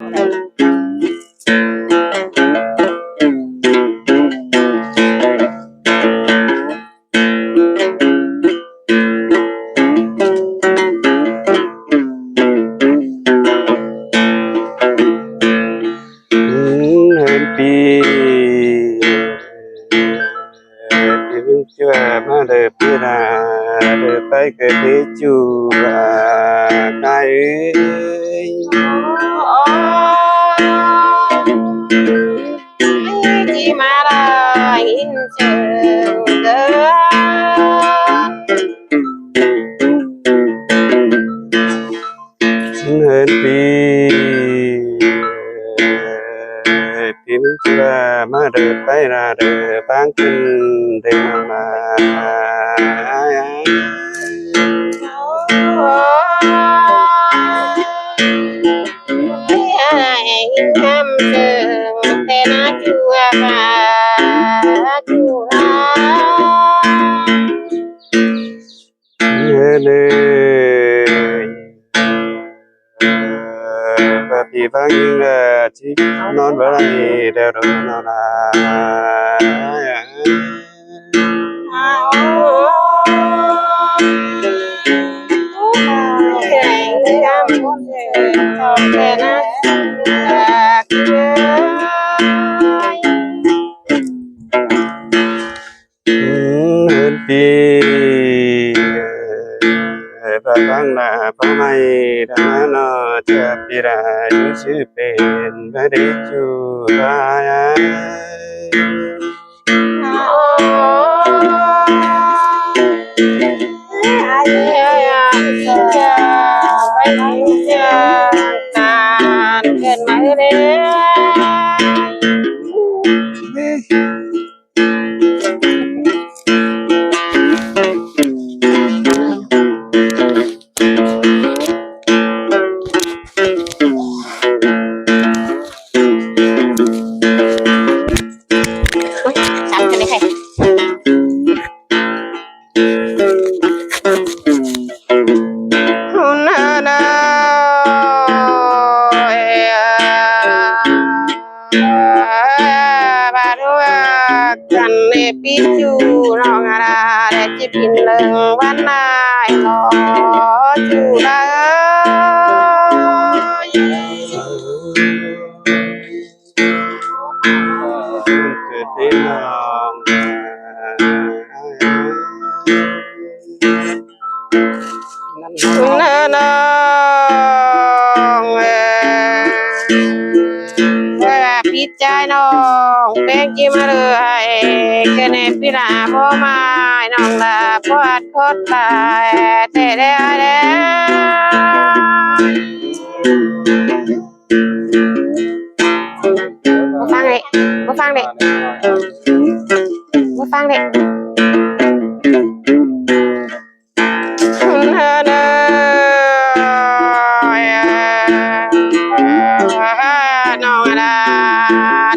ເຮືອນປີ ທີ່ເພິ່ນຊິວ່າມາເດີພີ່ລາ ເດີໄປເກີດເດຈູອາກາຍເອີຍ. ເຮືອນປີ ທີ່ເພິ່ນຊິວ່າມາເດີໄປລາເດີບາງຂຶ້ນເດີມາ ເອີຍ ວ່າພີ່ຟັງຍິງລະຊິນອນບໍ່ໄດ້ແລ້ວດອກນ້ອງລາ. ເຮືອນປີ ພາບາງໜ້າພາໃໝ່ທາງນານອ ຈະປີລາຢູ່ຊື່ເປັນພະເດຈູອາຍ. ບາດວ່າກັນເອປີຈູນ້ອງອາລາ ແລະຈິບກິນເລີງວັນນາຍຂໍຈູລາເອີຍ. ເກີດເປັນນ້ອງ ເອີ ນ້ອງເອີ ເອີ ຜິດໃຈນ້ອງແປ້ງຈິມາເລີຍ ເກີດໃນປີລາບໍ່ມາຍ ນ້ອງລາບໍ່ອາດຄົດຕາຍແທ້ແລ້ວ. ບໍ່ຟັງເດ້ ບໍ່ຟັງເດ້ ບໍ່ຟັງເດ້. ນ້ອງລາ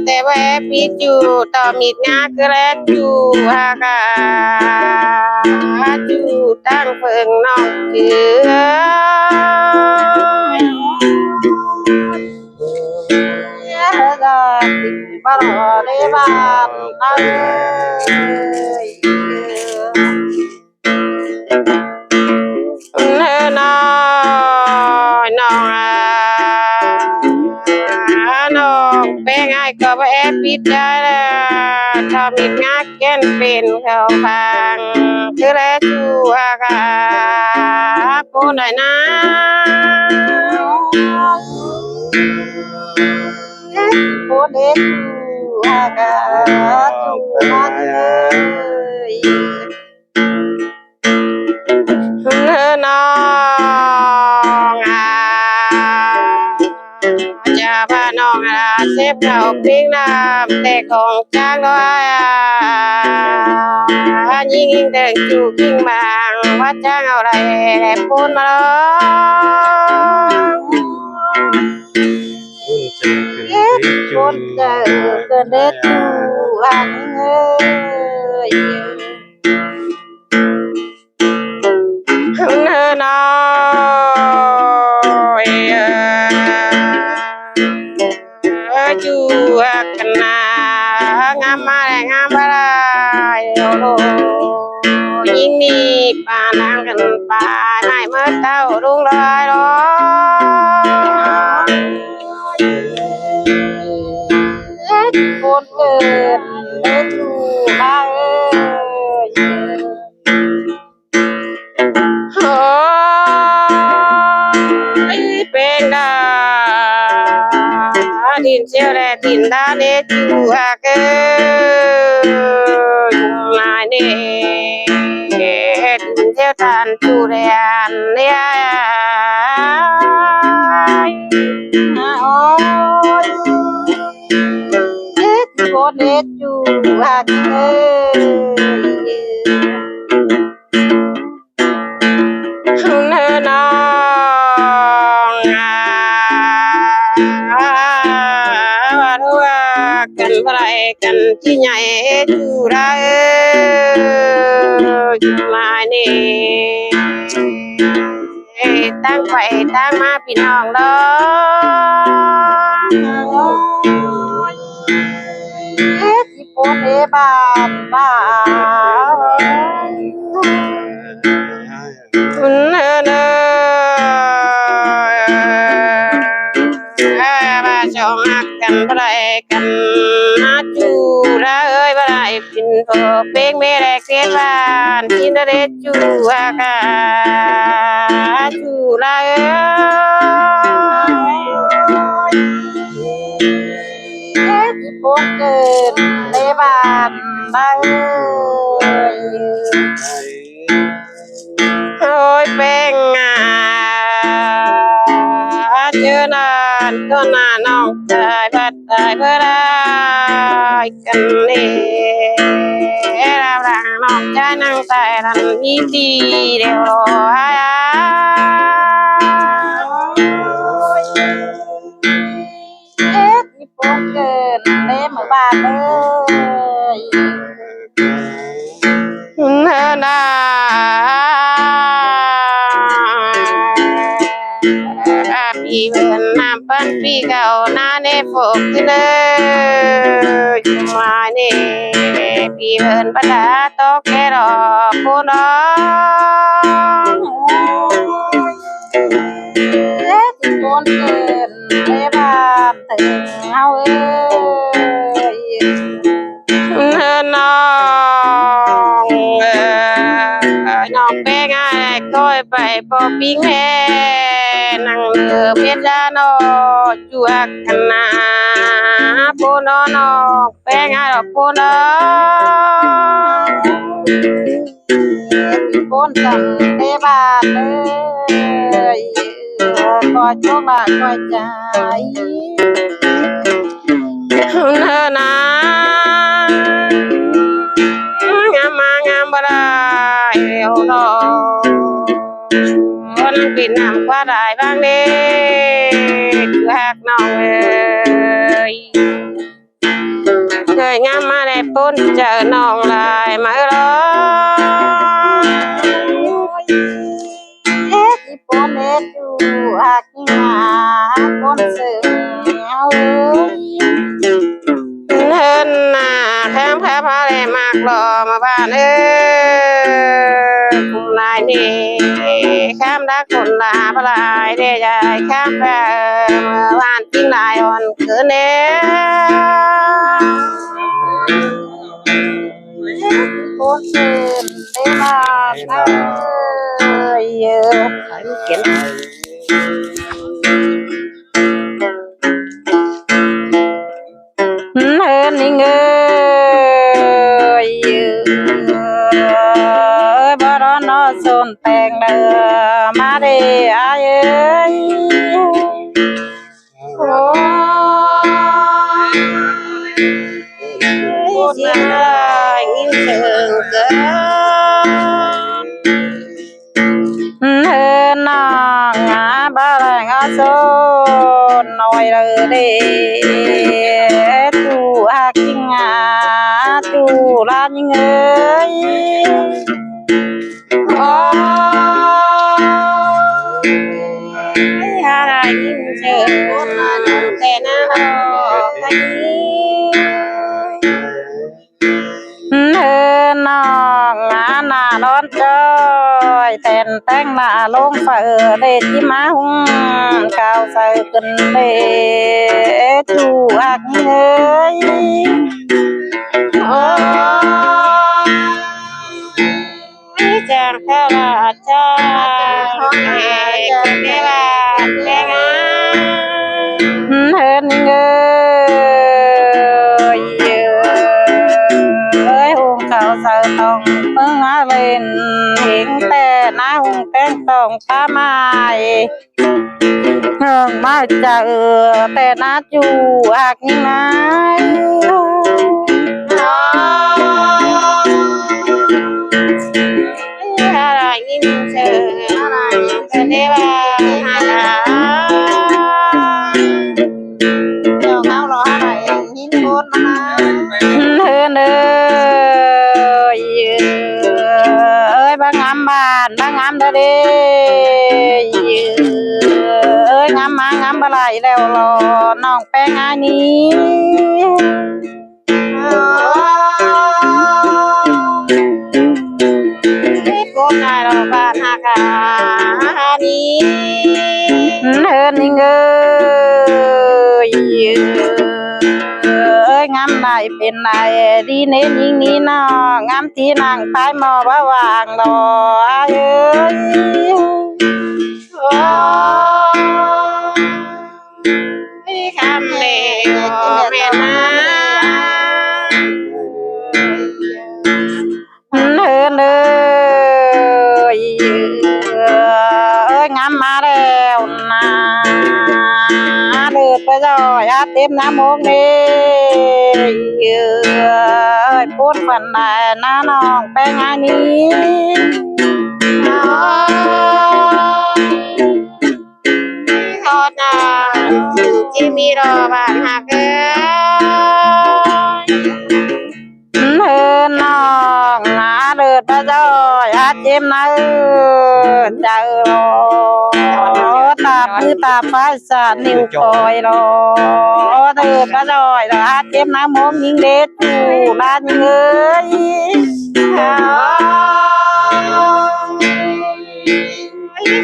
ແຕ່ວ່າແອບປິດຢູ່ ຕໍ່ມິດຍາຄືແລກຢູ່ ຫາກາຢູ່ຕັ້ງເພິ່ງນ້ອງເອີຍ. ມາລໍເລບານເອີຍ ເອີ ນ້ອງ ນ້ອງ ນ້ອງແປ້ງ ອ້າຍກໍບໍ່ແອບປິດໃຈແລ້ວ ຖ້າມີງາກແກ່ນເປັນເຂົ້າຟັງ ຄືແລສູ່ອາກາດໂພນໄດ້ນາ ໂພນເດຊູອາກາດມາເອີຍ. ເອີ ນ້ອງອາ ຈະພານ້ອງອາເຊບເຂົ້າພິງນ້ຳແຕ່ຂອງຈາງນ້ອຍອາ ຍິງເດີງຈູກິງບາງ ວ່າຈາງເອົາໄດ້ປູນມາລອງ ຄົນເກີດເກີດເດຕູອັນເອີຍ. ເອີ ນ້ອງເອີຍ ຢູ່ກັນນາ ງາມມາແລະງາມມາຫຼາຍໂລ ຍິງນີ້ປານນາງກັນປານນາຍເມີເຕົ້າລຸງຫຼາຍໂລ ຄົນເກີດເດີຈູລາເອີຍ. ໂອ້ຍ ເປັນດາດິນເຊວແລດິນດາເນຈູອາເກີຍ ມາເນດິນເຊວຕານຈູແລອັນເນຍ ໂອ້ຍ ໂກເນຈູອາເກີຍ. ເອີນ້ອງ ອາ ວ່າຮູ້ວ່າກັນບໍ່ໄດ້ກັນຊິໃຫຍ່ຈູລາເອີຍ ມາເນຕັ້ງໄປຕັ້ງມາພີ່ນ້ອງເດີ. ໂອ້ຍ ຊິປົນເອບ້ານບ້າ ເອີ ເອີ ເອີ ວ່າສອງຮັກກັນບໍ່ໄດ້ກັນ ມາຈູລາເອີຍ ບໍ່ໄດ້ເປັນພໍ່ເປັນແມ່ແລກເສດບ້ານ ຊິນດາເດຈູອາກາຈູລາເອີຍ. ເອີ ຊິປົນເກີດໃນບ້ານໃດ ໂອ້ຍ ເປັນຫຍັງເຈີນານຕໍ່ໜ້ານ້ອງຕາຍ ບັດຕາຍບໍ່ໄດ້ກັນເດ ລາວຫຼັງນ້ອງຈາຍນາງຕາຍນັ້ນມີດີເດໂອ້ຍ. ເຮັດອີ່ປົນເກີນເດ້ມື້ວານເອີຍ ເອີນາ ອາ ປີເພິ່ນນຳປັນປີເກົ່ານາເນໂຟກເດີ ມາເນ ປີເພິ່ນບັນດາ ໂຕແກ່ດອກໂພດອງ ເຮັດອີ່ປົນເກີນເດ້ບ້ານເຖິງເຮົາເອີຍ ເອີນ້ອງເອີຍ ນ້ອງແປ້ງອ້າຍກ້ອຍໄປບໍ່ປີ້ງແມ່ ນັ່ງເລີເພັດລານອ ຈວກກັນນາ ໂພນອນອກແປ້ງອາດອກໂພນອ ຄົນຈັງເດບາດເອີຍ ຂໍໂຊກລາບຂໍໃຈເດີນາ ງາມມາງາມບໍ່ໄດ້ເອົານອ ໂອ້ ນາງເປັນນ້ຳກວ່າຫຼາຍບາງເດ ຄືຮັກນ້ອງເອີຍ ເຄີຍງາມມາແລະປົນເຈີນ້ອງຫຼາຍມາເອີຍ ເຮັດອີ່ປົນເຮັດຢູ່ຮັກ ຫາຄົນເສີງເຮົາເອີຍ ເດີນໜ້າແຄມແຄມເຮົາໄດ້ມັກລໍມາບ້ານເອີຍ ຄຸມຫຼາຍເນ ແຄມດັກຄົນລາບໍ່ຫຼາຍເດ ຍາຍແຄມແພເມື່ອວານກິນຫຼາຍອ່ອນຄືນເນ ໂຄດເດີນເດມາເອີຍ ເອີ ໃຫ້ມັນເປັນ ເອີ ນິງເອີຍ ເອີ ບໍ່ຮ້ອນນອສົນແຕງເດີ ມາເດອ້າຍເອີຍ ໂອ້ຍ ຊິໄດ້ຍິນເຊີງເກີນ ເອີ ນ້ອງອາ ບໍ່ໄດ້ງາສົນນ້ອຍເລີເດ ຕູອາກິງອາ ຕູລາຍິງເອີຍ ໂອ້ຍ ຫາໄດ້ຍິນເຊີງຄົນນັ້ນແຕ່ນານອກ ແຕ່ ເອີ ນ້ອງອານານອນຈ້ອຍ ແຕ່ນແຕ່ງໜ້າລົງເຟີ ເດຊິມາຫຸງເຂົ້າໃສ່ຂຶ້ນເດ ຈູຮັກເອີຍ. ໂອ້ ຈັກກະລາຈານ ເອີຍ ເອີຍ ເອີຍ ເອີຍ ຫຸງເຂົ້າໃສ່ຕ້ອງເບິ່ງໜ້າເຫຼັ້ນ ເຫັນແຕ່ໜ້າຫຸງແຕ່ງຕ້ອງປາໄມ້ ເພິ່ງມາຈະເອີ ແຕ່ໜ້າຈູຮັກຍິງນາຍ ອາລາຍິງເຊີ ອາລາຍິງເຊີ ເດວ່າ ອາລາ ເຈົ້າເຮົາລໍ ອາລາຍິງໂຄດມານາ ເອີ ເອີຍ ເອີຍ ບັກງາມບ້ານ ບັກງາມເດີ ເອີຍ ງາມມາງາມບໍ່ຫຼາຍແລ້ວລໍ ນ້ອງແປ້ງອ້າຍນີ້ ໂຄດນາຍລໍບ້ານຫາການີ້ ເອີ ນິງເອີຍ ເອີຍ ງາມຫຼາຍ ເປັນໄດ້ດີເນຍິງນີ້ນ້ອງ ງາມທີ່ນັ່ງພາຍໝໍ້ບໍ່ວ່າງດອກອ້າຍເອີຍ ໂອ້ຍ ຄຳເລວແມ່ນນາ ເອີ ເອີຍ ເອີຍ ງາມມາແລ້ວນາ ເລີດໄປຈອຍ ອາເຕັມນາໂມງເດ ເອີຍ ປູນຝັນໄດ້ນານ້ອງແປ້ງອານີ ໂທດນາ ຈິມີລໍບ້ານຮັກເອີຍ. ເອີ ນ້ອງອາເລີດປະຈອຍ ອາເຈັບນະເອີ ໃຈລໍ ຕາບຄືຕາບໄຟສາດນິ້ວປອຍລໍ ເອີ ປະຈອຍ ອາເຈັບນະມົມຍິງເດຈູລານຍິງເອີຍ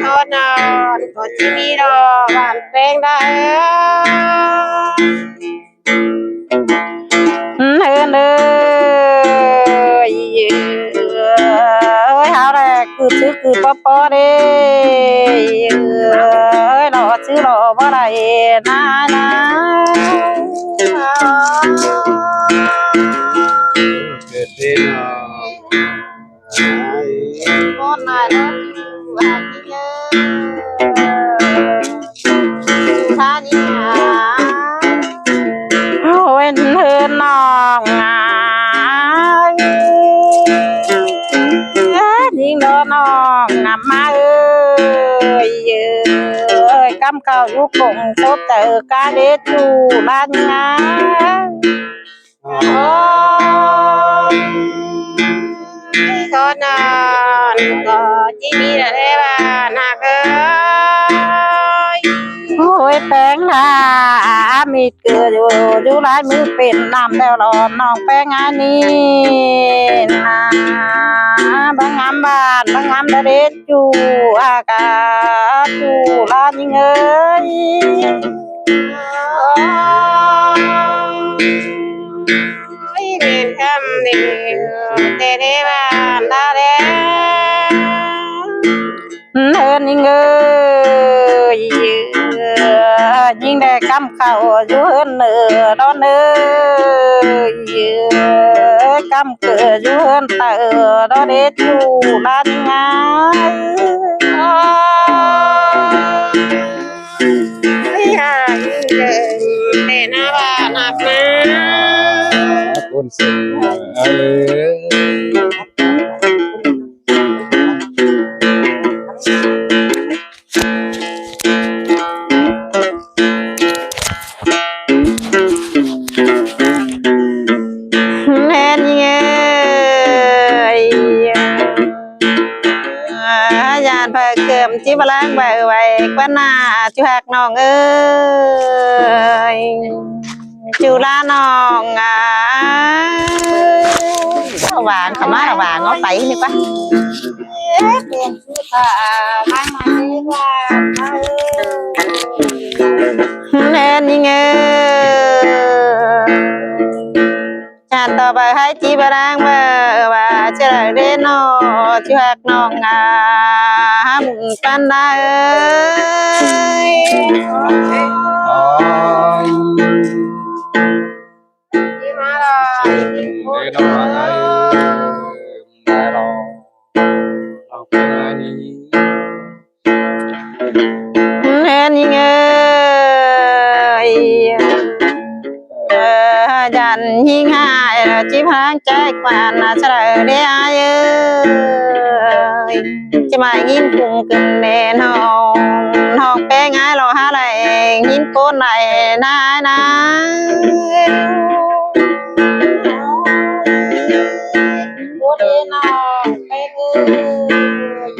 ໂທດນອນ ກໍຊິມີດອກບານແປງດາເອີຍ. ເອີ ເອີ ເອີຍ ເຮົາແລະຄືຊື່ຄືປໍເດ້ ເອີຍ ລໍຊື່ລໍບໍ່ໄດ້ນາ ນາ ເກີດເດ້ນ້ອງ. ໂອ້ຍ ເອີ ນ້ອງອາຍ ຍິງເດີນ້ອງນຳມາເອີຍ ເອີຍ ກຳເຂົ້າຢູ່ກົງສົບເຕີກາເດຈູລານງາຍ. ໂອ້ຍ ຂໍນອນກໍຈິມີແຕ່ວ່ານາເອີຍ ໂອ້ຍ ແປງນາມີເກີດຢູ່ ຢູ່ຫຼາຍມື້ເປັນນ້ຳແລ້ວຫຼອນ ນ້ອງແປງອານີນາ ບາງງາມບ້ານ ບາງງາມດາເດ ຈູອາກາ ຈູລາຍິງເອີຍ ໂອ້ຍ ເວນກຳເດວ ແຕ່ເດວານດາແດ ເອີ ຍິງເອີຍ ຍິງແດ່ກຳເຂົ້າຢູ່ເຮືອນເນີດອນເອີຍ ກຳ ເກີດຢູ່ເຮືອນເຕີດອເດຈູລານງາຍ ໂອ້ຍ ຫາກເດີນແຕ່ໜ້າບ້ານຮັກນາ ຄົນເສັງເອີຍ. ແມ່ນເອີຍ ຢ້ານພະເກີມຈິບລັງໄວ້ໄວ້ກວ່າໜ້າຈຸຮັກນ້ອງເອີຍ. ຈຸລານ້ອງອາຍ ລະຫວ່າງເຂົ້າມາ ລະຫວ່າງເອົາໄປນີ້ກວ່າ ແມ່ນຍິງເອີຍ ຈານຕໍ່ໄປໃຫ້ຈີບນາງເບິ່ງວ່າຈະໄດ້ເດເນາະ ຈະຮັກນ້ອງງາມປານໃດ ແມ່ນຍິງເອີຍ ເອີ ຢ້ານຍິງຮ້າຍ ແລ້ວຈິບຫາງໃຈກວ້ານ ສະເລີເດອ້າຍເອີຍ ຈະມາຍິງກຸ້ງຂຶ້ນແນ່ນອນ ນ້ອງແປ້ງອ້າຍລໍຫາໄດ້ຍິນໂກນໄດ້ນາຍນາ ໂອເດນ້ອງແປ້ງເອີຍ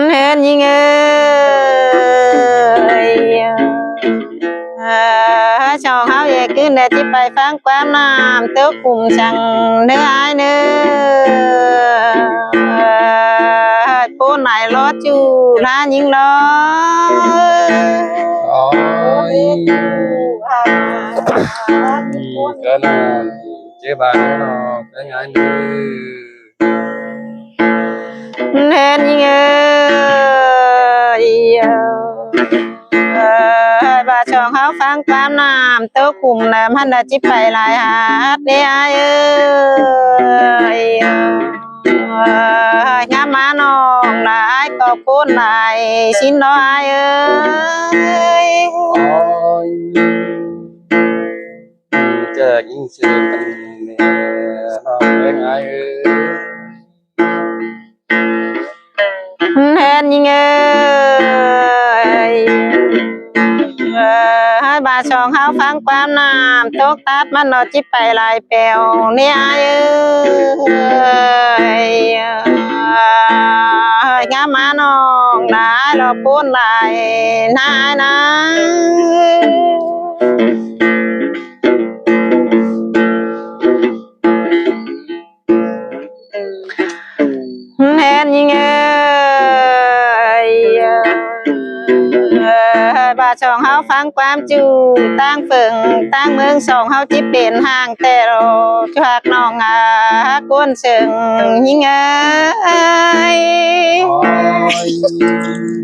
ແມ່ນຍິງເອີຍ ເອີ ສອງເຮົາແຍກຄືນແດ່ ຊິໄປຟັງຄວາມນ້ຳຕົກຂຸມສັງເດີອ້າຍເດີ ໂປນໄຫຼລໍຈູລາຍິງລໍ ໂອ້ຍ ເກີນ ເຈັບບາດເນາະ ເປັນຫຍັງເດີ ແມ່ນຍິງເອີຍ ເອີຍ ບາດສອງເຮົາຟັງຄວາມນ້ຳຕົກຂຸມ ແລ້ວມັນລະຈິໄປຫຼາຍຫາດເດອ້າຍເອີຍ ເອີຍ ຍາມມານ້ອງຫຼາຍກໍໂພນຫຼາຍຊິນເນາະອ້າຍເອີຍ ໂອ້ຍ ຈະຍິງເຊີນກັນແນ່ ນ້ອງເອີຍອ້າຍເອີຍ ແມ່ນຍິງເອີຍ ເອີຍ ບາດສອງເຮົາຟັງຄວາມນ້ຳຕົກຕັດ ມັນເນາະຈິໄປຫຼາຍແປວເນອ້າຍເອີຍ ຍາມມານ້ອງຫຼາຍລອບໂພນຫຼາຍນາຍນາ ແມ່ນຍິງເອີຍ ບາດສອງເຮົາຟັງຄວາມຈູ່ ຕ່າງເຝີງຕ່າງເມືອງ ສອງເຮົາຈິເປັນຮ່າງແຕ່ລອກ ຮັກນ້ອງອາກົນເຊິ່ງຍິງເອີຍ.